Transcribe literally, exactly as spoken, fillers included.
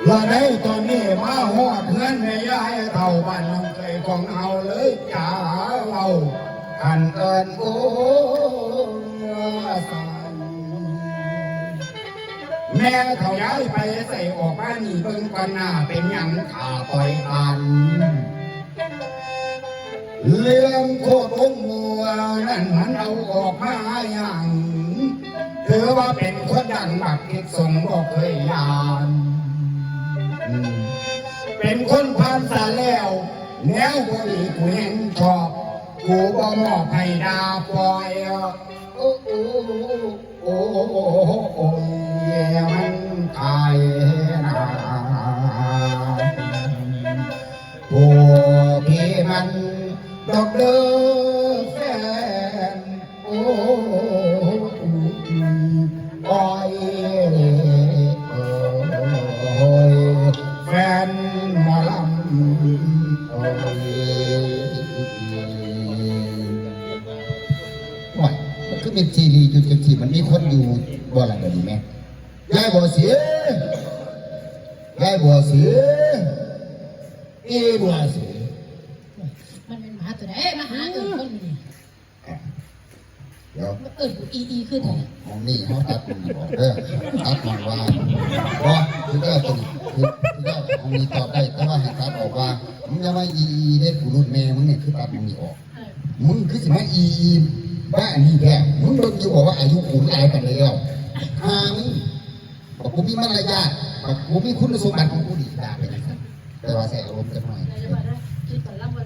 ละได้ตอนนี้มาฮอดเฮือนแม่ยายเฒ่าบ้านน้องเคยของเฮาเลยจ้าเว้าคันเอิ้นโอ้สาย แม่เฒ่ายายไปใส่ออกมานี่เบิ่งก่อนหน้าเป็นหยังข้าปล่อยผ่าน เรื่องโคตรวงมัวนั่นมันเอาออกมาอย่าง ถือว่าเป็นคนดังบักทิศสงฆ์บ่เคยยานอืมเป็นคนผ่านสาแล้ว แนวบ่ดีกูแห่งชอบ กูบ่มอบให้ดาปล่อย โอ้โอ้โอ้โอ้ยมันขายนาผู้พี่มันดอกเด้อแฟน โอ้โอ้ยโอ้ยแฟนหมอลำโอ้ย ว่ามันคือเป็นซีรีส์อยู่จังซี่มันมีคนอยู่บ่ล่ะเดี๋ยวนี้แม่ยายบัวเสียยายบัวเสียอีบัวเสียมันเป็นหมาตัวไหนมาหาเอิ้นคนนี่เดี๋ยวมาเอิ้นอีอีขึ้นเลยของนี่เขาตัดมันออกเด้อตัดมันว่าว่าคือเด้อตัวนี้คือคือเด้อของนี่ตอบได้แต่ว่าให้ตัดออกว่ามึงอย่ามาอีอีเด้อกูรุ่นแม่มึงเนี่ยคือตัดมันนี่ออก มึงคือสิมาอีอีบ้าอันนี้แท้มึงเบิ่งอยู่บอกว่าอายุกูหลายปานใดแล้วหามึงบอกกูมีมารยาทบอกกูมีคุณสมบัติของกูดีด่าไปจังซั่นแต่ว่าใส่อารมณ์จักหน่อย แต่ว่านะคิดก่อนแล้วว่า